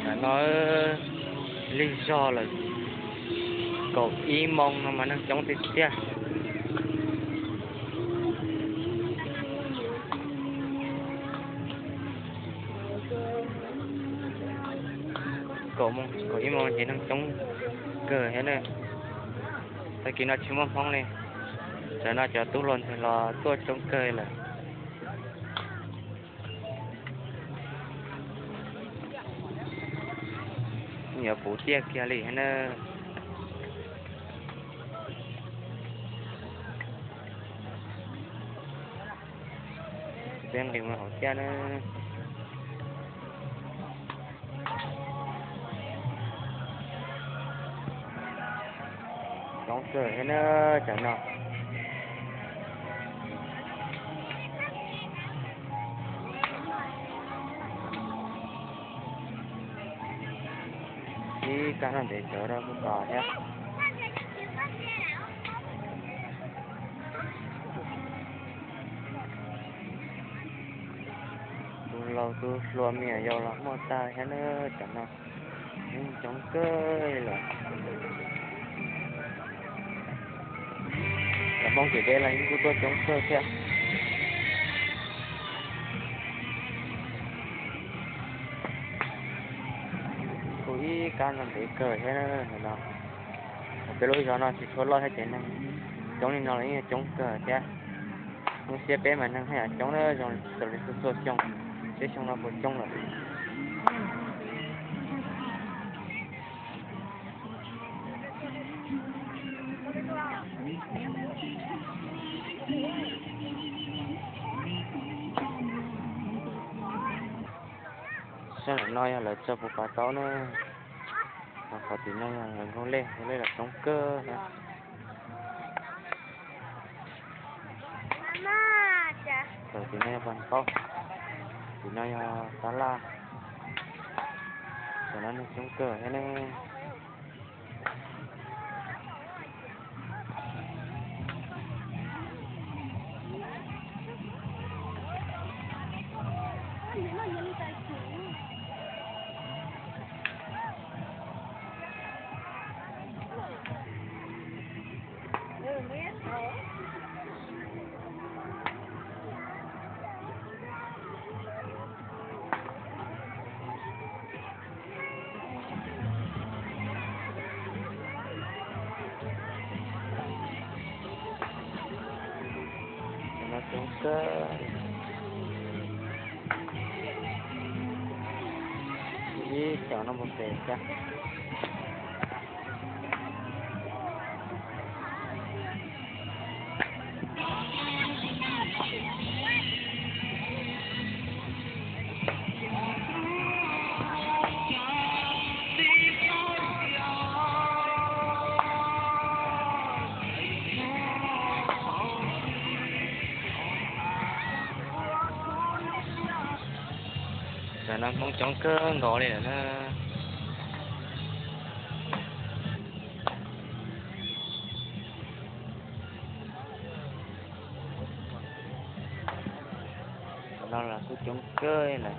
Tam no lig zog lawm, kaum ib moos no mas neeg coob tiag tiag. Kaum ib moos ces neeg coob kawg thiab na. Tag kis no tsis muaj Hmoob li, tam no cov tub hluas ntxhais los tuaj coob kawg lawm. Yuav puv tiaj kiag li thiab na. Peb nqis mus hauv tiaj na. Coob kawg thiab na cov no. Ib kab no ntev tsawv rau kuj tos thiab. Tus laus tus hluas me nyuam yaus los muaj tag thiab na cov no. Yeej coob kawg li lawm. Cov Hmoob kev deb los yeej kuj tuaj coob kawg thiab. Kuj ib kab no ntev kawg thiab no. Peb lub zos no tsis tshua loj thiab ces neeg coob li no los yeej coob kawg thiab. Hnub xiab peb mas neeg haj yam coob na, zoo raws li txhua txhua xyoo, peb xyoo no puas coob lawm. Sab ntawm no yog lawv tso puas pav taub na. Ho qhov tim no yog lawv nkaug lej, nkaug lej los coob kawg thiab. Tim no yog pas taub, tim no yog tab laj, cov no neeg coob kawg thiab ne. No coob kawg. Ib cov no mus pem xwb. Tam no Hmoob coob kawg nkaus li lawm na. Tam no los kuj coob kawg lawm na.